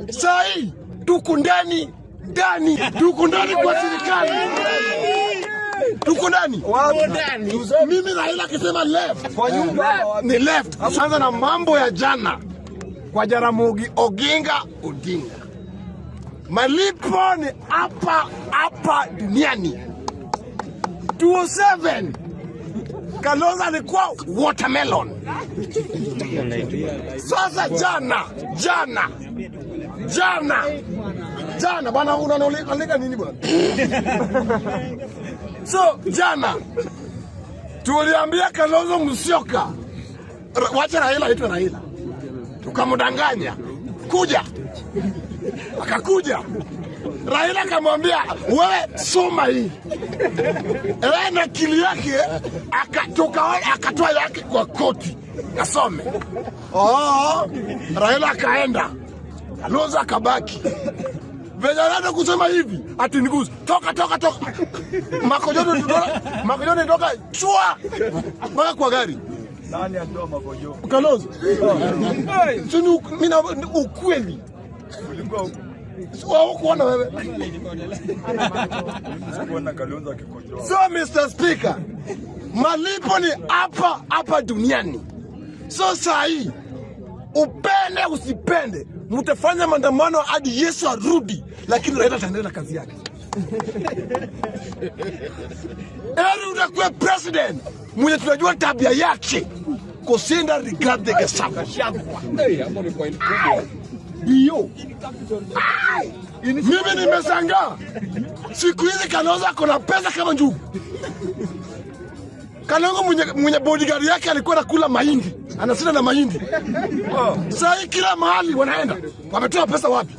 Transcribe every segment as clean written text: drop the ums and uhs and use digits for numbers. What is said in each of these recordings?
Saa hii tuko ndani ndani, tuko ndani kwa serikali, tuko ndani. Mimi Raila akisema left Kwa nyumba ni left. Anza na mambo ya jana kwa Jaramogi Oginga Odinga, malipo ni hapa hapa duniani. 2007 Kalonzo alikuwa watermelon. Sasa jana jana jana jana bwana, unaandika nini bwana? So jana tuliambia Kalonzo Musyoka, wacha Raila aitwe Raila, tukamdanganya kuja, akakuja. Raila akamwambia, "Wewe soma hii." Yeye na akili yake akatoka, akatoa yake kwa koti asome. Oh, Raila akaenda, Kalonzo akabaki. Venye anaanza kusema hivi ati niguzi, toka toka toka, makojoto toka, makojoto toka chua mpaka kwa gari. Nani atoa makojo? Kalonzo. Si ni mimi na ukweli. Ulikuwa Haukuona wewe. Sikuona Kalonzo akikojoa. So Mr. Speaker, malipo ni hapa hapa duniani. So saa hii upende usipende, mtafanya maandamano hadi Yesu arudi, lakini Raila ataendelea na kazi yake. Heri utakuwa president mwenye tunajua tabia yake kushinda Rigathi Gachagua. Ndio. Mimi nimeshangaa siku hizi Kalonzo ako na pesa kama njugu. Kalonzo mwenye bodyguard yake alikuwa anakula mahindi, anashinda na mahindi. Sasa hii kila mahali wanaenda, wametoa pesa wapi?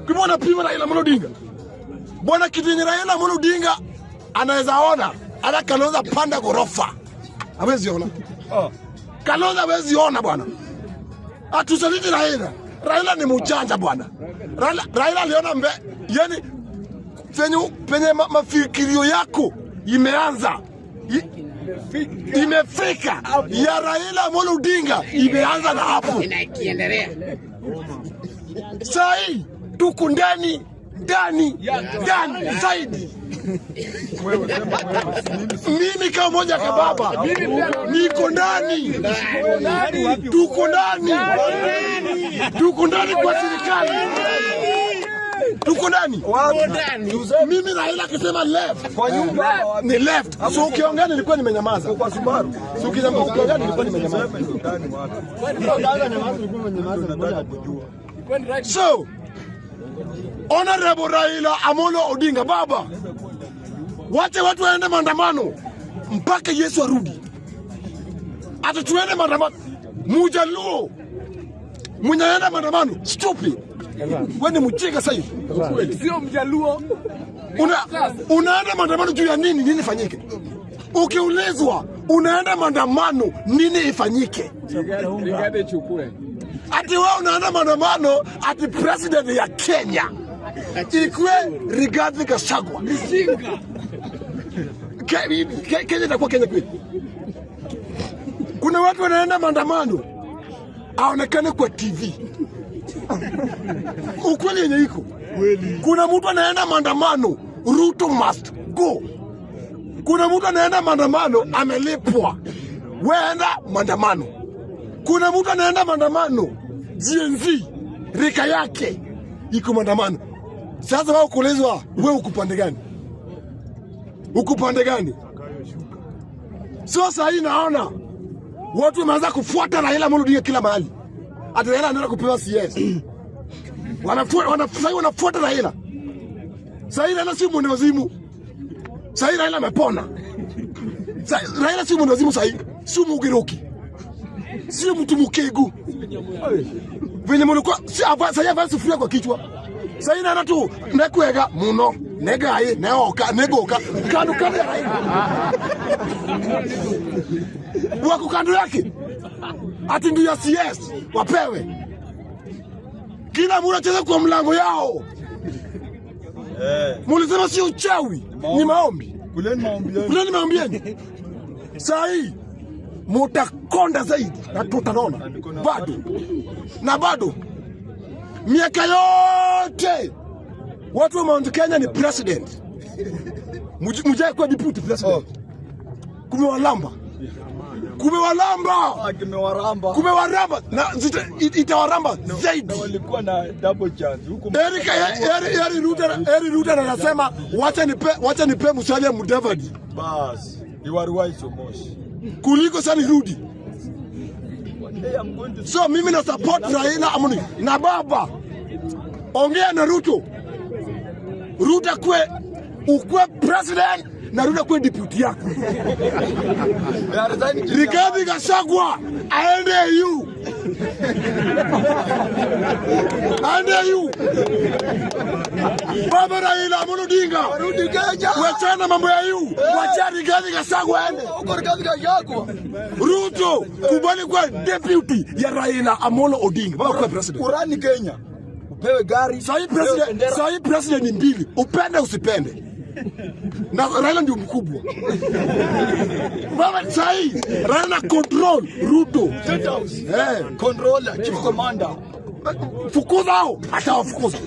Kwa wanapima Raila Amolo Odinga. Bwana, kitu yenye Raila Amolo Odinga anaweza ona, hata Kalonzo panda ghorofa hawezi ona. Kalonzo hawezi ona, bwana. Atusaliti Raila. Raila ni mjanja, bwana. Raila aliona yani penye mafikirio yako imeanza imefika ya Raila Amolo Odinga imeanza na hapo. Ikiendelea. Saa hii tuko ndani ndani ndani zaidi. Mimi kama moja kababa niko ndani, tuko ndani, tuko ndani kwa serikali, tuko ndani. Mimi Raila akisema left Kwa nyumba ni left. So ukiongea nilikuwa nimenyamaza. Kwa Subaru. So ukiongea nilikuwa nimenyamaza. Sema ni ndani wapi? Tunataka kujua. So, Honorable Raila Amolo Odinga, baba, wache watu waende maandamano mpaka Yesu arudi. Hata tuende maandamano. Mujaluo mwenye anaenda maandamano, stupid. Wewe ni mjinga sasa hivi. Sio Mjaluo. Unaenda maandamano juu ya nini? Nini ifanyike? Ukiulizwa unaenda maandamano nini ifanyike? Rigathi chukue. Ati wewe unaenda maandamano ati president ya Kenya ikwe Rigathi Gachagua. Kenya itakuwa Kenya kweli? Kuna watu wanaenda maandamano aonekane kwa TV. Ukweli yenye iko. Kuna mtu anaenda maandamano, "Ruto must go." Kuna mtu anaenda maandamano amelipwa, weenda maandamano. Kuna mtu anaenda maandamano Gen Z, rika yake iko maandamano. Sasa wao kuulizwa, wewe uko pande gani? Uko pande gani? Sio saa hii naona watu wameanza kufuata Raila Amolo Odinga kila mahali. Ati Raila anaenda kupewa CS. Sasa wanafuata Raila. Sasa hii Raila si mwenda wazimu. Sasa hii Raila amepona. Sasa Raila si mwenda wazimu sasa hii. Si Mugiruki. Si mtu mukegu. Venye mlikuwa si sasa hivi sufuria kwa kichwa. Sasa hii naona tu nekwega muno negai neoka negoka kando kando ya Raila. Wako kando yake. Ati ndio ya CS wapewe. Kila mtu acheze kwa mlango yao. Mulisema sio uchawi, ni maombi. Kuleni maombi yenu. Kuleni maombi yenu. Saa hii mutakonda zaidi na tutaona bado na bado. Miaka yote watu wa Mount Kenya ni president. Mujai kuwa deputy president. Kumewalamba. Kumewalamba. Ah, kimewaramba. Kumewaramba na itawaramba zaidi. Na walikuwa na double chance huku. Eri Ruto anasema wacha nipe Musalia Mudavadi Bas. Iwaruwai moshi. Kuliko sasa nirudi. One day I'm going to So mimi na support Raila Amolo na baba, ongea na Ruto. Ruto kwe ukwe president na Ruto kwe deputy yako. They are resigning. Rigathi Gachagua aende AU. Aende AU. Baba Raila Amolo Odinga. Warudi Kenya. Wachana mambo ya AU. Wacha Rigathi Gachagua aende. Huko Rigathi Gachagua. Ruto kubali kuwa deputy ya Raila Amolo Odinga. Baba kuwa president. Urun Kenya. Upewe gari. Sahi upewe president, bendera. sahi president ni mbili, upende usipende. Na Raila ndio mkubwa. Baba sahi Raila na control Ruto. State House. Eh, Controller, chief commander. Fukuza hao, atawafukuza.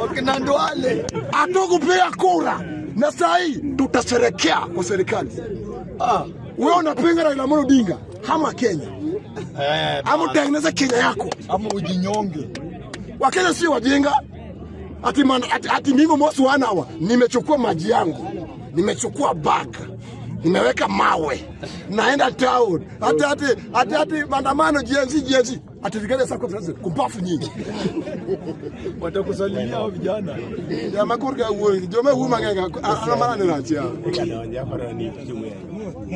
Wakina Ndwale. Hatukupiga kura na sahi tutasherekea kwa serikali. Ah. Wewe unapinga Raila Amolo Odinga, hama Kenya. Eh, Ama utengeneze Kenya yako. ama ujinyonge. Wakenya sio wajinga. Ati mimi mosi wanawa nimechukua maji yangu, nimechukua bag, nimeweka mawe, naenda town. Ati maandamano Gen Z Gen Z. Ati Rigathi sasa president kumbafu nyingi. Watakusalimia hao vijana. Ya makurga uwe, jome huma ngenga ana mara ni rachia.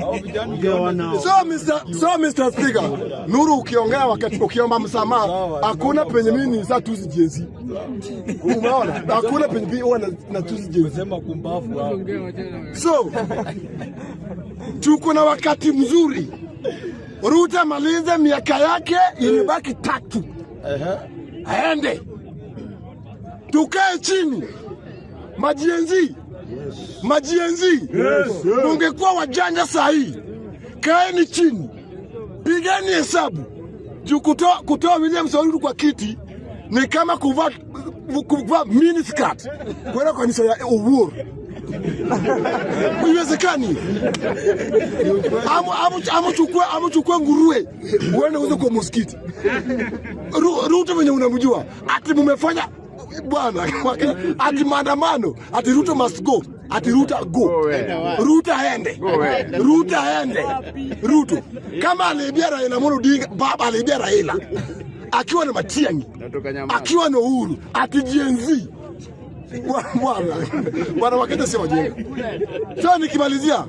Hao vijana. So Mr. Speaker, Nuru ukiongea wakati ukiomba msamaha, hakuna penye mimi ni saa tusi Gen Z. Umeona? Hakuna penye mimi huwa na tusi Gen Z. Sema kumbafu hao. So tuko na wakati mzuri. Ruto amalize miaka yake ilibaki 3, aende, tukae chini. Ma-Gen Z, ma-Gen Z, mungekuwa wajanja saa hii, kaeni chini, pigeni hesabu juu kutoa William Samoei Ruto kwa kiti ni kama kuvaa miniskirt kwenda kanisa ya Uhuru. Haiwezekani. Amu chukue nguruwe uende uze kwa msikiti. Ruto venye unamjua, ati mumefanya bwana, ati maandamano, ati Ruto must go, ati Ruto go, Ruto aende, Ruto aende. Ruto kama aliibia Raila Amolo Odinga, baba aliibia Raila akiwa na Matiang'i, akiwa na Uhuru, ati Gen Z. Bwana, bwana, Wakenya sio wajinga. So nikimalizia,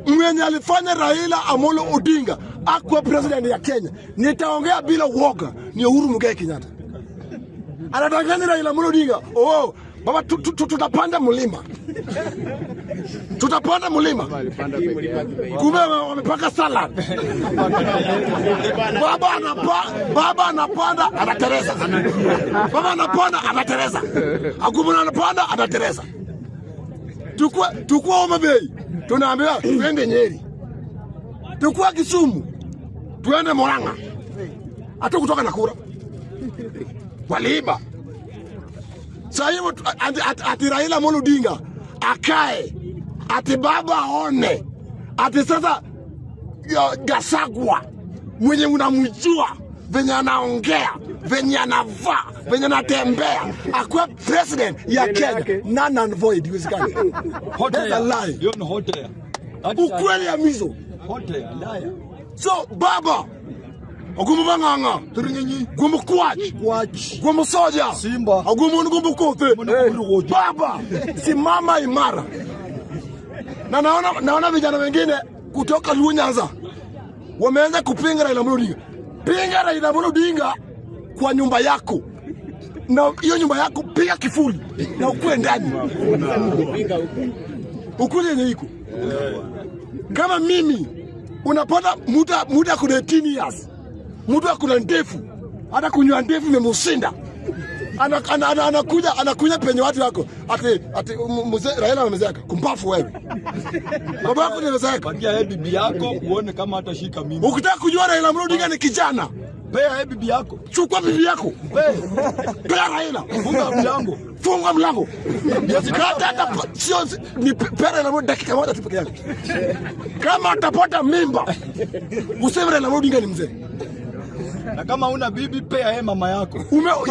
mwenye alifanya Raila Amolo Odinga akuwa president ya Kenya, nitaongea bila uoga, ni Uhuru Muigai Kenyatta. Anadanganya Raila Amolo Odinga, oh, baba tutapanda mlima, tutapanda mlima, kumbe wamepaka salad. Baba anapanda anatereza, baba anapanda anatereza, Agumuna anapanda anatereza. Tukua Homa Bay, tunaambiwa tuende Nyeri, tukua Kisumu, tuende Murang'a, hata kutoka na kura waliiba. Sasa hiyo ati Raila Amolo Odinga akae ati baba aone ati sasa Gachagua mwenye unamjua venye anaongea, venye anavaa, venye anatembea akuwe president ya Kenya, none and void, iwezekani. Hot That's a air. lie. Hiyo ni hot air. That is a Ukweli ya mizo. hot air, liar. So baba ogumu bang'ang'a Turinyenyi. gumu kwach Kwach. gumu soja Simba. ogumu gumu kothe. Mungu. Baba simama imara, na naona vijana wengine kutoka Luo Nyanza wameanza kupinga Raila Amolo Odinga. Pinga Raila Amolo Odinga kwa nyumba yako, na hiyo nyumba yako piga kifuli na ukue ndani, ukule yenye iko kama mimi unapata muda kuna 18 years, mtu akuna ndefu, hata kunywa ndefu imemshinda, anakuja penye watu wako ati mzee Raila amezeeka. Kumbafu wewe, baba yako ndiye amezeeka. Patia yeye bibi yako uone kama hatashika mimi. Ukitaka kujua Raila Amolo Odinga ni kijana, Pea yeye bibi yako. Chukua bibi yako. Pea. Pea Raila. Funga mlango. Funga mlango. Kata hata sio ni pea Raila Amolo dakika moja tu peke yake. Kama atapata mimba, useme Raila Amolo Odinga ni mzee. Na kama una bibi, pea yeye mama yako.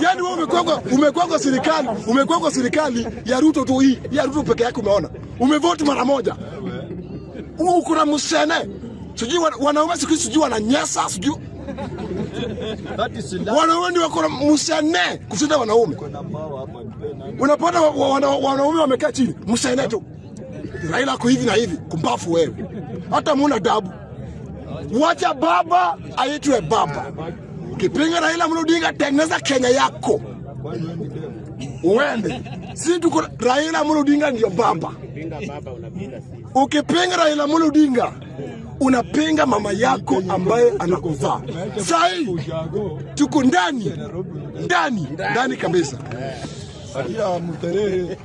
Yani wewe umekuwa kwa serikali ya Ruto tu, hii ya Ruto peke yake umeona. Umevote mara moja. Uko na msene. Sijui wanaume siku hizi sijui wananyesa, sijui That is enough. wanaume ndio wako na msene kushinda wanaume. Kuna mbao hapa, mpe nani. Unapata wanaume wamekaa chini, msene tu. Raila ako hivi na hivi, kumbafu wewe. Hata muna dabu. Wacha baba aitwe baba. Ukipinga Raila Amolo Odinga, tengeneza Kenya yako. Uende. Si tuko Raila Amolo Odinga ndio baba. Ukipinga Raila Amolo Odinga, unapinga mama yako ambaye anakuzaa. Saa hii Ushago. tuko ndani ndani ndani kabisa. Atia mterere.